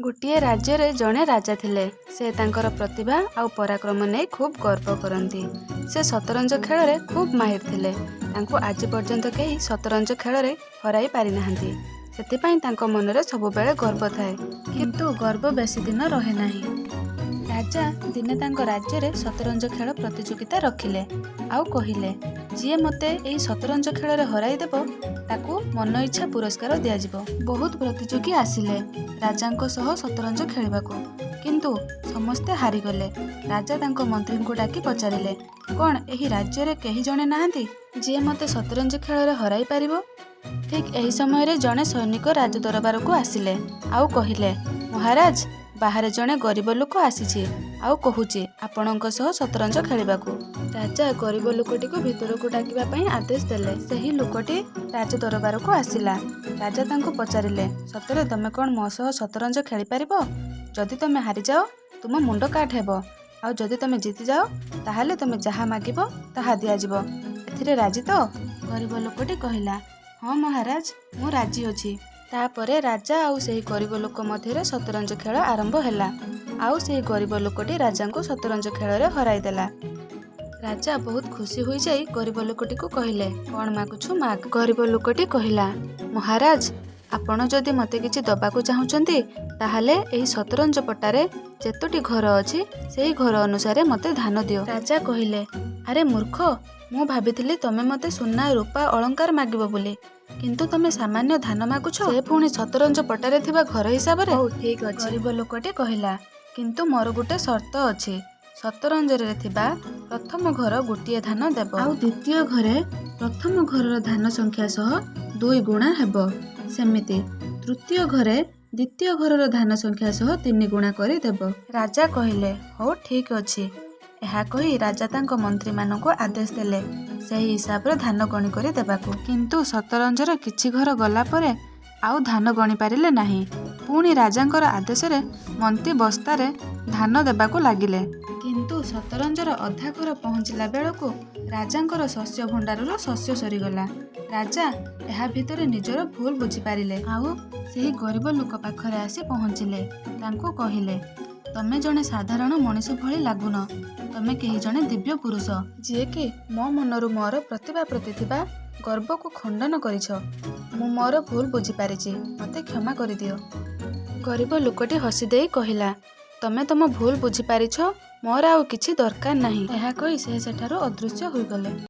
ଗୋଟିଏ ରାଜ୍ୟରେ ଜଣେ ରାଜା ଥିଲେ। ସେ ତାଙ୍କର ପ୍ରତିଭା ଆଉ ପରାକ୍ରମ ନେଇ ଖୁବ୍ ଗର୍ବ କରନ୍ତି। ସେ ସତରଞ୍ଜ ଖେଳରେ ଖୁବ୍ ମାହିର ଥିଲେ। ତାଙ୍କୁ ଆଜି ପର୍ଯ୍ୟନ୍ତ କେହି ସତରଞ୍ଜ ଖେଳରେ ହରାଇ ପାରିନାହାନ୍ତି। ସେଥିପାଇଁ ତାଙ୍କ ମନରେ ସବୁବେଳେ ଗର୍ବ ଥାଏ। କିନ୍ତୁ ଗର୍ବ ବେଶୀ ଦିନ ରହେ ନାହିଁ। ରାଜା ଦିନେ ତାଙ୍କ ରାଜ୍ୟରେ ସତରଞ୍ଜ ଖେଳ ପ୍ରତିଯୋଗିତା ରଖିଲେ ଆଉ କହିଲେ, ଯିଏ ମୋତେ ଏହି ସତରଞ୍ଜ ଖେଳରେ ହରାଇ ଦେବ, ତାକୁ ମନଇଚ୍ଛା ପୁରସ୍କାର ଦିଆଯିବ। ବହୁତ ପ୍ରତିଯୋଗୀ ଆସିଲେ ରାଜାଙ୍କ ସହ ସତରଞ୍ଜ ଖେଳିବାକୁ, କିନ୍ତୁ ସମସ୍ତେ ହାରିଗଲେ। ରାଜା ତାଙ୍କ ମନ୍ତ୍ରୀଙ୍କୁ ଡାକି ପଚାରିଲେ, କ'ଣ ଏହି ରାଜ୍ୟରେ କେହି ଜଣେ ନାହାନ୍ତି, ଯିଏ ମୋତେ ସତରଞ୍ଜ ଖେଳରେ ହରାଇ ପାରିବ? ଠିକ୍ ଏହି ସମୟରେ ଜଣେ ସୈନିକ ରାଜ ଦରବାରକୁ ଆସିଲେ ଆଉ କହିଲେ, ମହାରାଜ, ବାହାରେ ଜଣେ ଗରିବ ଲୋକ ଆସିଛି ଆଉ କହୁଛି ଆପଣଙ୍କ ସହ ସତରଞ୍ଜ ଖେଳିବାକୁ। ରାଜା ଗରିବ ଲୋକଟିକୁ ଭିତରକୁ ଡାକିବା ପାଇଁ ଆଦେଶ ଦେଲେ। ସେହି ଲୋକଟି ରାଜ ଦରବାରକୁ ଆସିଲା। ରାଜା ତାଙ୍କୁ ପଚାରିଲେ, ସତରେ ତମେ କ'ଣ ମୋ ସହ ସତରଞ୍ଜ ଖେଳିପାରିବ? ଯଦି ତମେ ହାରିଯାଅ, ତୁମ ମୁଣ୍ଡ କାଟ ହେବ, ଆଉ ଯଦି ତମେ ଜିତିଯାଅ, ତାହେଲେ ତମେ ଯାହା ମାଗିବ ତାହା ଦିଆଯିବ। ଏଥିରେ ରାଜି ତ? ଗରିବ ଲୋକଟି କହିଲା, ହଁ ମହାରାଜ, ମୁଁ ରାଜି ଅଛି। ତାପରେ ରାଜା ଆଉ ସେହି ଗରିବ ଲୋକ ମଧ୍ୟରେ ସତରଞ୍ଜ ଖେଳ ଆରମ୍ଭ ହେଲା, ଆଉ ସେହି ଗରିବ ଲୋକଟି ରାଜାଙ୍କୁ ସତରଞ୍ଜ ଖେଳରେ ହରାଇଦେଲା। ରାଜା ବହୁତ ଖୁସି ହୋଇଯାଇ ଗରିବ ଲୋକଟିକୁ କହିଲେ, କ'ଣ ମାଗୁଛୁ ମାଗ। ଗରିବ ଲୋକଟି କହିଲା, ମହାରାଜ, ଆପଣ ଯଦି ମୋତେ କିଛି ଦବାକୁ ଚାହୁଁଛନ୍ତି, ତାହେଲେ ଏହି ସତରଞ୍ଜ ପଟାରେ ଯେତୋଟି ଘର ଅଛି, ସେହି ଘର ଅନୁସାରେ ମୋତେ ଧାନ ଦିଅ। ରାଜା କହିଲେ, ଆରେ ମୂର୍ଖ, ମୁଁ ଭାବିଥିଲି ତମେ ମୋତେ ସୁନା ରୂପା ଅଳଙ୍କାର ମାଗିବ ବୋଲି, କିନ୍ତୁ ତମେ ସାମାନ୍ୟ ଧାନ ମାଗୁଛ, ସେ ପୁଣି ସତରଞ୍ଜ ପଟାରେ ଥିବା ଘର ହିସାବରେ। ହଉ, ଠିକ୍ ଅଛି। ଗରିବ ଲୋକଟି କହିଲା, କିନ୍ତୁ ମୋର ଗୋଟେ ସର୍ତ୍ତ ଅଛି। ସତରଞ୍ଜରେ ଥିବା ପ୍ରଥମ ଘର ଗୋଟିଏ ଧାନ ଦେବ, ଆଉ ଦ୍ୱିତୀୟ ଘରେ ପ୍ରଥମ ଘରର ଧାନ ସଂଖ୍ୟା ସହ 2 ଗୁଣା ହେବ। ସେମିତି ତୃତୀୟ ଘରେ ଦ୍ୱିତୀୟ ଘରର ଧାନ ସଂଖ୍ୟା ସହ 3 ଗୁଣା କରି ଦେବ। ରାଜା କହିଲେ, ହଉ, ଠିକ୍ ଅଛି। ଏହା କହି ରାଜା ତାଙ୍କ ମନ୍ତ୍ରୀମାନଙ୍କୁ ଆଦେଶ ଦେଲେ ସେହି ହିସାବରେ ଧାନ ଗଣି କରି ଦେବାକୁ। କିନ୍ତୁ ସତରଞ୍ଜର କିଛି ଘର ଗଲା ପରେ ଆଉ ଧାନ ଗଣି ପାରିଲେ ନାହିଁ। ପୁଣି ରାଜାଙ୍କର ଆଦେଶରେ ମନ୍ତ୍ରୀ ବସ୍ତାରେ ଧାନ ଦେବାକୁ ଲାଗିଲେ। କିନ୍ତୁ ସତରଞ୍ଜର ଅଧା ଘର ପହଞ୍ଚିଲା ବେଳକୁ ରାଜାଙ୍କର ଶସ୍ୟ ଭଣ୍ଡାରରୁ ଶସ୍ୟ ସରିଗଲା। ରାଜା ଏହା ଭିତରେ ନିଜର ଭୁଲ ବୁଝିପାରିଲେ ଆଉ ସେହି ଗରିବ ଲୋକ ପାଖରେ ଆସି ପହଞ୍ଚିଲେ। ତାଙ୍କୁ କହିଲେ, ତମେ ଜଣେ ସାଧାରଣ ମଣିଷ ଭଳି ଲାଗୁନ। ତମେ କେହି ଜଣେ ଦିବ୍ୟ ପୁରୁଷ, ଯିଏକି ମୋ ମନରୁ ମୋର ପ୍ରତିଭା ପ୍ରତି ଥିବା ଗର୍ବକୁ ଖଣ୍ଡନ କରିଛ। ମୁଁ ମୋର ଭୁଲ ବୁଝିପାରିଛି, ମୋତେ କ୍ଷମା କରିଦିଅ। ଗରିବ ଲୋକଟି ହସିଦେଇ କହିଲା, ତମେ ତମ ଭୁଲ ବୁଝିପାରିଛ, ମୋର ଆଉ କିଛି ଦରକାର ନାହିଁ। ଏହା କହି ସେ ସେଠାରୁ ଅଦୃଶ୍ୟ ହୋଇଗଲେ।